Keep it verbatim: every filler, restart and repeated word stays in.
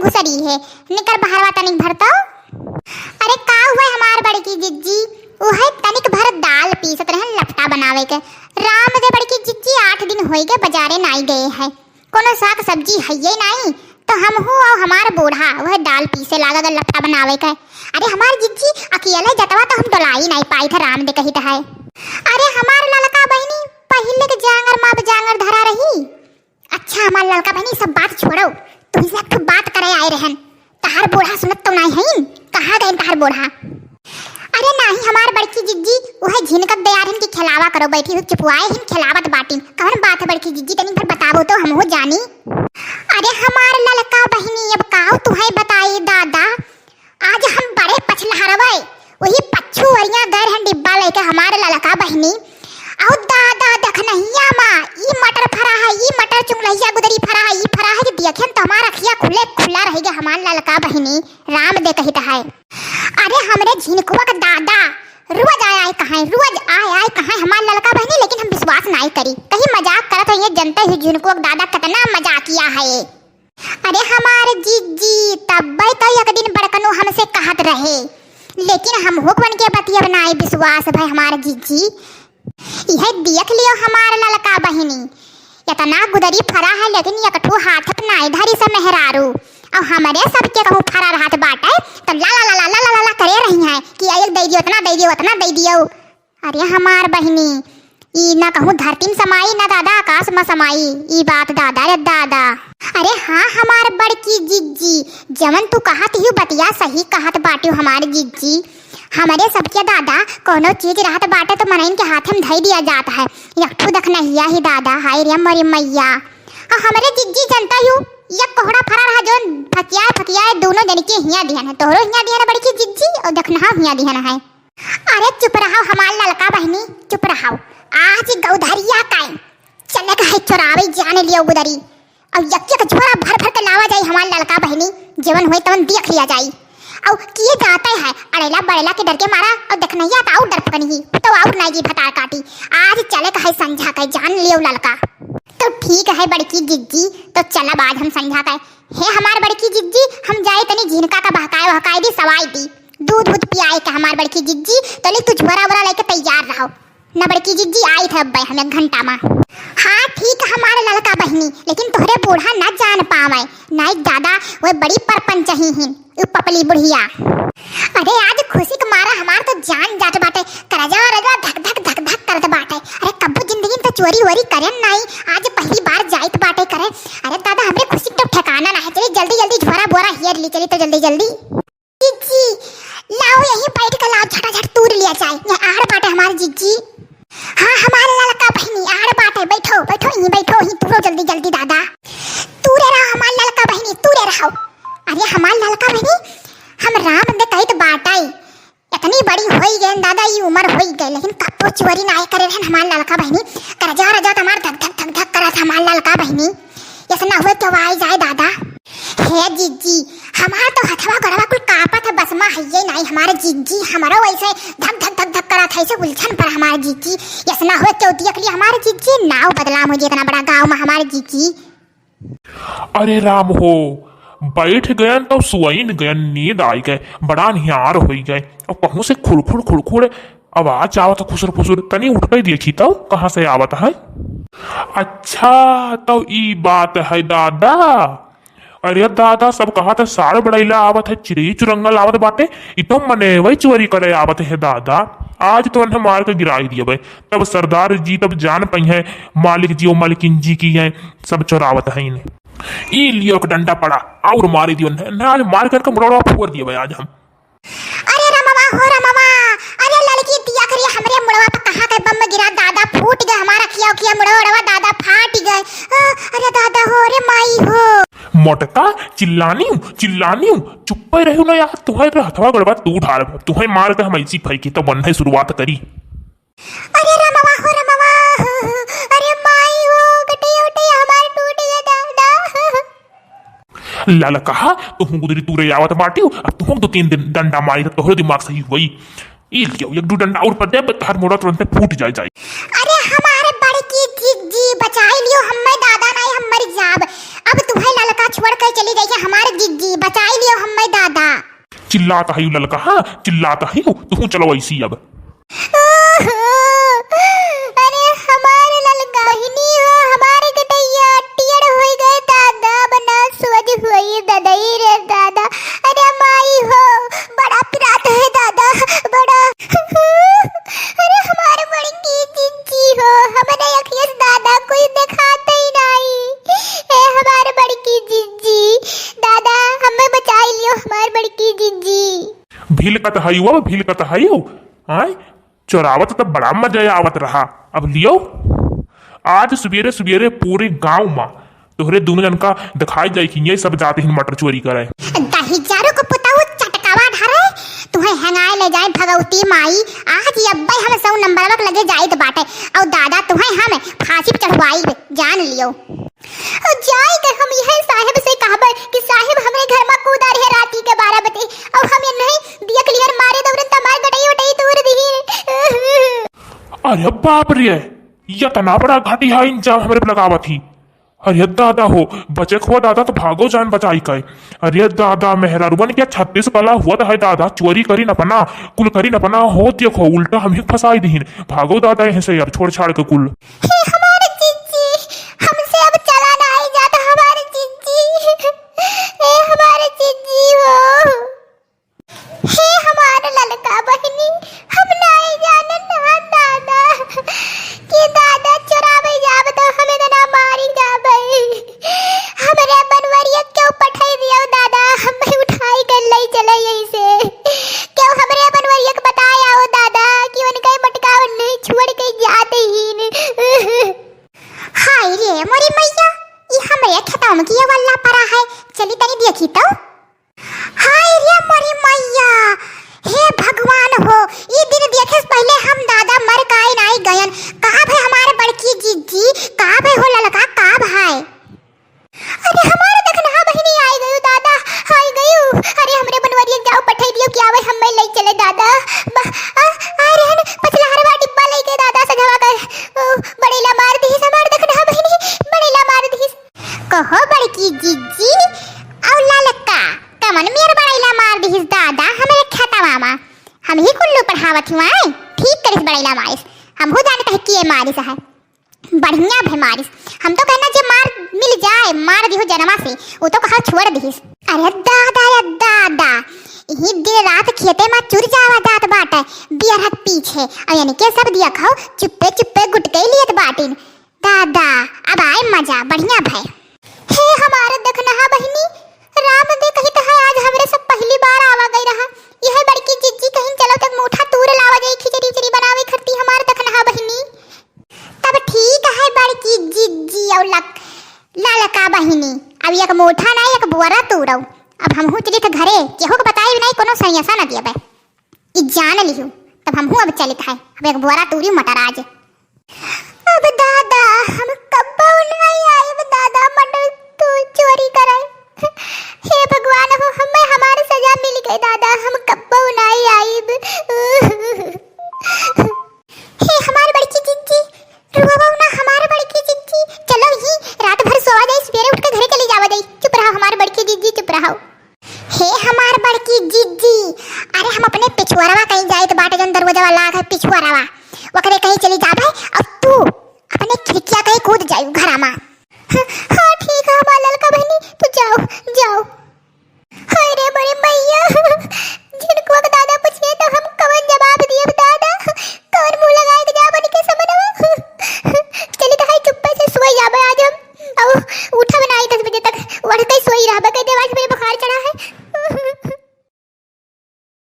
सरी है, निकर बहरवा तनिक भर तो। अरे का हुआ हमार बड़की जिज्जी, उहे तनिक भर दाल पीसत रहन लपटा बनावे के। राम दे बड़की जिज्जी आठ दिन होई गए बजारे नाई गए है, कोनो साग सब्जी हइये नाई, तो हमहू अउ हमार बूढ़ा उहे दाल पीसे लागा गए लपटा बनावे के। अरे हमार जिज्जी अकेले जतवा तो हम डोलाई नाई पाई थे, राम दे कही है। अरे हमार ललका बहिनी पहिले के जांगर माँ जांगर धरा रही, अच्छा, हमार ललका बहिनी, सब बात छोड़ो, तुमसे एक ठो बात करे आए रहन। तहार बूढ़ा सुनत तो नाई हईन, कहाँ गईन तहार बूढ़ा? अरे नाही, हमार बड़की जिज्जी, उहे झिनकत दयार हिन की खेलावा करो, बैठी हुई चुपवाए हिन, खेलावत बाटिन। कवन बात है बड़की जिज्जी, तनी भर बतावो तो हमहू जानी। अरे हमार ललका बहिनी, अब काऊ तुहे बताई दादा, आज हम बड़े पछलहरवै, वही पच्छू ओरिया गए रहन डिब्बा लेके हमार ललका बहिनी। अउ दादा, देखनहिया मा, ई मटर फरा है, ई मटर चुंगलहिया गुदरी फरा है, ई फरा है कि देखन तो हमार अखिया खुले खुला रह गया हमार ललका बहिनी, राम दे कहित है। अरे हमरे झिनकुआ का दादा, रोज आए आए कहाए, रोज आए आए कहाए हमार ललका बहिनी, लेकिन हम विश्वास नाई करी, कहीं मजाक करत है, ये जनते ही झिनकुआ का दादा कितना मजाकिया है। अरे हमार जिज्जी, तब्बे तो एक दिन बड़कनो हमसे कहत रहे, लेकिन हम हुक बन के बतियब नाई विश्वास भय हमार जिज्जी। यह देख लियो हमार ललका बहिनी, इतना गुदरी फरा है, लेकिन एक ठो हाथ पे नाई धरी से मेहरारू। और हमरे सबके कहूँ फरा रहत बाटे, तो ला ला ला ला ला ला ला करे रही हैं कि एक दे दियो, इतना दे दियो, उतना दे दियो। अरे हमार बहिनी, ई ना कहूँ धरती में समाई, ना दादा आकाश में समाई, ई बात दादा रे दादा। अरे हाँ हमार बड़की जिज्जी, जवन तू कहत ही बतिया सही कहत बाटियो हमार जिज्जी। हमरे सबके दादा कोनो चीज रहत बाटे तो मनइन के हाथे में धई दिया जात है। एक ठो देखनहिया ही दादा, हाय रे मोरी मैया। आ हमरे जिज्जी जनता यू, एक कोहड़ा फरा रहा जौन फकियाए फकियाए दोनों जन के हिया दिहन है, तोहरो हिया दिहन है बड़की जिज्जी और देखनहा हिया दिहन है। अरे चुप रहो हमार ललका बहिनी, चुप रहो। आज गौधरिया काई चले का है चोरावे जान लियो गुदरी। अब यक यक झोरा भर भर के लावा जाई हमार ललका बहिनी, जेवन होए तवन देख लिया जाई। और किए जाते हैं अड़ेला बड़ेला के डर के मारा और देखनहिया तो और डर पकनी ही, तो और नाई जी भतार काटी। आज चले का है संझा के जान लियो ललका। तो ठीक है बड़की जिज्जी, तो चलब आज हम संझा के। हे हमार बड़की जिज्जी, हम जाए तनी झिनका का बहकाए वहकाए दी, सवाई दी, दूध दूध पियाए के हमार बड़की जिज्जी, तो ले तू झोरा वोरा लेके तैयार रहो। न बड़की जिज्जी आई थे अब्बे हम एक घंटा मा। हाँ ठीक हमार ललका बहिनी, लेकिन तोहरे बूढ़ा न जान पावे, नाई दादा वो बड़ी परपंच ही हिन, उ पपली बुढ़िया। अरे आज खुशी के मारा हमार तो जान जात बाटे, करजवा रजवा धक धक धक धक करत बाटे। अरे कब्बो जिंदगी में तो चोरी वोरी करेन नाई, आज पहली बार जाइत बाटे करे। अरे दादा हमरे खुशी के तो ठिकाना ना है, चली जल्दी जल्दी झोरा बोरा हेर ली, चली तो जल्दी जल्दी। जिज्जी, लाओ यहीं बैठ के लाओ, झटाझट तूर लिया जाए। ये आड़ बाटे हमार जिज्जी। हाँ, हमार ललका बहिनी, आड़ बाटे, बैठो, बैठो, यहीं बैठो, यहीं तूरो जल्दी, जल्दी दादा। तूरे रहो हमार ललका बहिनी, तूरे रहो। अरे हमार ललका बहिनी, हम राम दे कहित बाटे, इतनी बड़ी होई गए दादा, ई उम्र होई गए, लेकिन कब्बो चोरी नाय करे रहन हमार ललका बहिनी। करजा रजा तो हमार धक धक धक धक करत हमार ललका बहिनी। ऐसा ना हुए क्यों आए जाए दादा। हे जिज्जी, हमार तो हथवा गोड़वा कुल कांपत है, बस मा हइये नाई हमार जिज्जी, हमरो वैसे धक धक धक धक करत है, ऐसे उलझन पर हमार जिज्जी। ऐसा ना हुए क्यों देख ली हमार जिज्जी, नाव बदलाम हो जी इतना बड़ा गाँव मा हमार जिज्जी। अरे राम हो, बैठ गयन तो सुअइन गयन, नींद आई गए, बड़ा निहार होई गए। और कहूँ से खुड़खुड़ खुड़खुड़ आवाज आवत है, खुसुर फुसुर। तनी उठ के देखी तो कहाँ से आवत है। अच्छा, तो ई बात है दादा। अरे दादा, सब कहत है साढ़ बड़ैला आवत है, चिरई चुरंगल आवत बाटे, ई तो मनेवई चोरी करे आवत है दादा। आज तो उन्हें मार के गिराई दियबे, तब सरदार जी तब जान पइहैं, मालिक जी और मालकिन जी की हैं, सब चोरावत हैं इन्हें। ई लियो एक डंडा पड़ा और मारी दियो उन्हें, आज मार करके मुड़वा फोड़ दियबे आज हम। अरे रमवा हो रमवा, अरे ललकी दिया करिए हमरे मुड़वा पे कहाँ के बम गिरा दादा, फूट गए हमारा खिया खिया मुड़वा उड़वा दादा, फाट गए। अ, अरे दादा हो, अरे माई हो। मोटका चिल्लानी हूँ, चिल्लानी हूँ, चुप्पे रहो ना यार, तुम्हारे हथवा गड़बा तू ढाल, तुम्हें मार के हम ऐसी फेंकी तो बन्ने शुरुआत करी। अरे रमवा हो रमवा, अरे माई हो, गटे उटे हमार टूट गया दादा। ललकहा, तुहूँ गुदरी तूरे आवत बाटियो, अब तुहूँ दो तीन दिन डंडा मारी तो तोहरो दिमाग सही होई। ई लियो, एक दो डंडा और पर दे, तोहर मोड़ा तुरंते फूट जाए जाए। अरे हमारे बड़की जिज्जी, बचाई लियो, हम्मे दादा नाई हम मर जाब। अब तुम्हें ललका छोड़ के चली जाइए हमार जिज्जी, बचाई लियो हम्मे दादा। चिल्लात हइउ ललका, हाँ, चिल्लात हइउ, तुहूँ चलो ऐसी अब। ओहो, अरे हमार ललका बहिनी हो, हमार गटैया टियड़ होइ गए दादा, बना सोज होई ददई रे दादा। अरे माई हो, बड़ा पिरात है दादा, बड़ा। अरे हमार बड़की जिज्जी हो, हमरे अखियस दादा कुछ देखात ही नाई। ए हमार बड़की जिज्जी, दादा हमें बचाई लियो, हमार बड़की जिज्जी। भिलकत हइउ, अब भिलकत हइउ, आय? चोरावत त बड़ा मजा आवत रहा, अब लियो। आज सुबेरे सुबेरे पूरे गाँव मा तोहरे दुनो जन का देखाई जाई कि ये सब जात हिन मटर चोरी करे। दहिजरू को पुतहु चटकावा ढरे, तुहे हेंगाए ले जाए भगवती माई। आज ही अब्बे हम सौ नंबरवा के लगे जाइत बाटे, और दादा तुहे हम फांसी पे चढ़वाई, जान लियो। और जाए के हम यह साहेब से कहबे कि साहेब हमरे घर मा कूदा रहे राती के बारह बजे, और हम ये नहीं दिया क्लियर मारे दौरे तमार गटई उटई तूर दिही। अरे बाप रे, ये तना बड़ा घटिया इंजाम हमरे पे लगावत ही। अरे दादा हो, बचे के हुआ दादा तो भागो जान बचाई के। अरे दादा, मेहरारुअन के छत्तीस कला हुआ है दादा, चोरी करीन अपना, कुल करीन अपना, हो देखो उल्टा हम ही फंसाई दीन। भागो दादा यहाँ से अब, छोड़ छाड़ के कुल। हे हमारे जिज्जी, हमसे अब चला नाई जात हमारे जिज्जी। हे हमारे जिज्जी हो। हे हमार ललका बहिनी, हम नाई जानन ना दादा, कि दादा चोरावे जाब तो हमें ना मारी जाबे। हमरे बनवरिया क्यों पठाई दिया दादा, हमें उठाई कर ले चले यहीं से। क्यों हमरे बनवरिया के बताया हो दादा कि उनका ही मटकाव नहीं छोड़ के जाते ही न। हाय रे मोरी मैया, ई हमरे खेतवा में किया वाला परा है, चली तनी देखी तो। हाय रे मोरी मैया, हे भगवान हो, ई दिन देखे से पहिले हम दादा मर काहे नाई गयन। कहाँ भे हमार बड़की जिज्जी, कहाँ भे हो ललका, कहाँ भाई? अरे हमार दखनहा बहिनी आई गयू दादा, आई गयू। अरे हमरे बनवरिया जाओ पठाई दियो कि आवे हम्मे ले चले दादा। बा-, आ, आ रहन पचलहरवा डिब्बा लेके दादा सजवा कर, ओ, बड़ेला मार दिहिस हमार दखनहा बहिनी, बड़ेला मार दिहिस। कहो बड़की जिज्जी, औ ललका, कमन मेर बड़ैला मार दिहिस दादा, हमरे खेतवा मा। हम ही कुल्लू पढ़ावत हुआ, ठीक करिस बड़ैला मारिस। हमहू जानत है किए मारिस है। बढ़िया भे मारिस। हम तो कहना जे मार मिल जाए, मार दिहो जनवा से, वो तो कहा छोड़ दिहिस। अरे दादा, अरे दादा, यही दिन रात खेते मा चुर जावा जात बाटे, बियरहक पीछे, और यानी के सब दिया खाओ, चुप्पे चुप्पे गुटके लियत बाटिन। दादा, अब आए मजा, बढ़िया भय। हे हमार दखनहा बहिनी, राम दे कही तो है, आज हमरे सब पहली बार आवा गई रहा। यह बड़की जिज्जी कहीं चलो तक मोठा तूर लावा जाई, खिचड़ी उचड़ी बनावे खरती हमार दखनहा बहिनी। तब ठीक है बड़की जिज्जी और लक-, ललका बहिनी, अब एक मोठा ना एक बोरा तूरौ। अब हम हुचली थे घरे, केहू के बताई नहीं, कोनो सैसा न दियबे। ई जान लिहू, तब हमहू अब चलित है, अब एक बोरा तूरी मटर आज। अब दादा, हम कब्बो नाई आइब दादा, मटर तू चोरी करे। हे भगवान हो, हमें हमार सजा मिल गई दादा, हम कब्बो नाई आइब। हे हमार बड़की जिज्जी, रुआवा ना हमार बड़की जिज्जी, चलो ही रात भर सोवा जाई, सवेरे उठ के घरे चली जावा जाई। चुप रहो हमार बड़की जिज्जी, चुप रहो। हे हमार बड़की जिज्जी, अरे हम अपने पिछुआरवा कहीं जाइत बाटे, जौन दरवाजवा लाग है पिछुआरवा, ओकरे कहीं चली जाबे और तू अपने खिड़किया कहीं कूद जाई घरा मा।